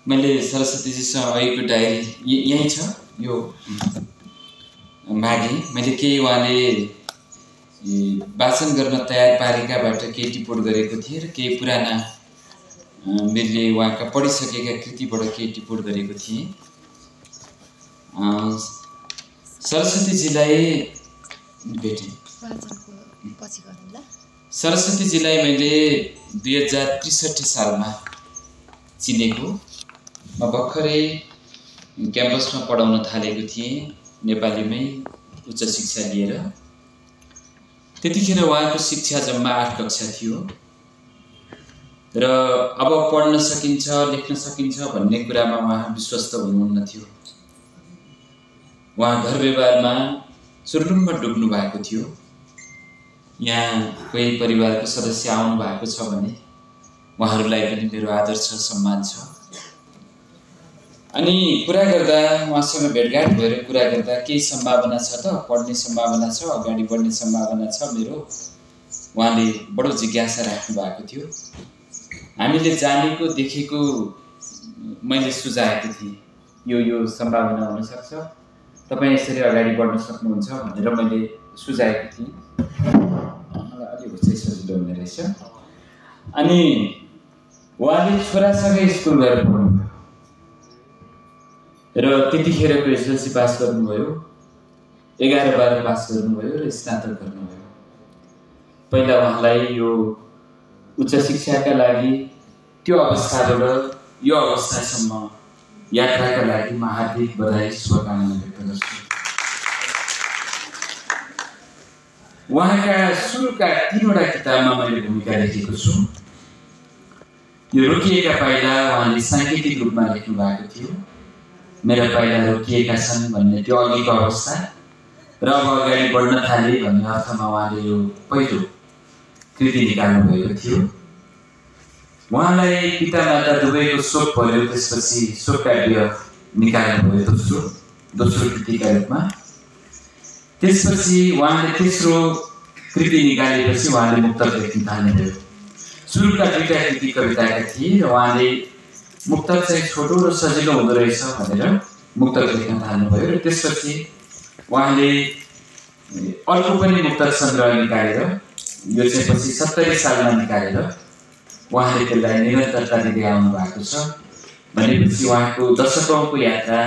मैले सरस्वतीजीसँग अहिलेको डायरी यहीँ छ, यो मागे मैले केही उहाँले वाचन गर्न तयार पारेकाबाट केही टिप्पण गरेको थिएँ र केही पुराना मैले उहाँका पढिसकेका कृतिबाट केही टिप्पण गरेको थिएँ। सरस्वतीजीलाई भेटेँ। सरस्वतीजीलाई मैले 2063 सालमा चिनेको। म भर्खरै क्याम्पसमा पढाउन थालेको थिएँ नेपालीमै उच्च शिक्षा लिएर। त्यतिखेर उहाँको शिक्षा जम्मा 8 कक्षा थियो र अब पढ्न सकिन्छ, लेख्न सकिन्छ भन्ने कुरामा उहाँ विश्वस्त हुनुहुन्न थियो। उहाँ घर व्यवहारमा सुर्लुम्ब डुब्नु भएको थियो। यहाँ कोही परिवारको सदस्य आउनु भएको छ भने उहाँहरूलाई पनि मेरो आदर छ, सम्मान छ। अनि कुरा गर्दा उहाँसँग भेटघाट भएर कुरा गर्दा केही सम्भावना छ त, पढ्ने सम्भावना छ, अगाडि बढ्ने सम्भावना छ मेरो, उहाँले बडो जिज्ञासा राख्नु भएको थियो। हामीले जानेको देखेको मैले सुझाएको थिएँ, यो सम्भावना हुन सक्छ, तपाईँ यसरी अगाडि बढ्न सक्नुहुन्छ भनेर मैले सुझाएको थिएँ। मलाई अलि हुँदै सजिलो हुने रहेछ। अनि उहाँले छोरासँगै स्कुल गएर पढ्नुभयो र त्यतिखेरको एसएलसी पास गर्नुभयो, 11-12 पास गर्नुभयो र स्नातक गर्नुभयो। पहिला उहाँलाई यो उच्च शिक्षाका लागि त्यो अवस्थाबाट यो अवस्थासम्म यात्राका लागि म हार्दिक बधाई, शुभकामना व्यक्त गर्छु। उहाँका सुरुका 3वटा किताबमा मैले भूमिका लेखेको छु। यो रोकिएका पाइला उहाँले साङ्केतिक रूपमा लेख्नु भएको थियो। मेरा पाइला रोकिएका छन् भन्ने त्यो अघिको अवस्था र अब अगाडि बढ्न थाले भन्ने अर्थमा उहाँले यो पहिलो कृति निकाल्नु भएको थियो। उहाँलाई पितामाता दुवैको शोक पर्यो, त्यसपछि शोककाव्य निकाल्नुभयो दोस्रो कृतिका रूपमा। त्यसपछि उहाँले तेस्रो कृति निकालेपछि उहाँले मुक्तक लेख्न थाल्नुभयो। सुरुका 2टा कृति कविताका थिए र उहाँले मुक्तक चाहिँ छोटो र सजिलो हुँदो रहेछ भनेर मुक्तक लेख्न थाल्नुभयो र त्यसपछि उहाँले अर्को पनि मुक्तक सङ्ग्रह निकालेर, यो चाहिँ पछि 70 सालमा निकालेर उहाँले त्यसलाई निरन्तरता दिँदै आउनु भएको छ। भनेपछि उहाँको दशकौँको यात्रा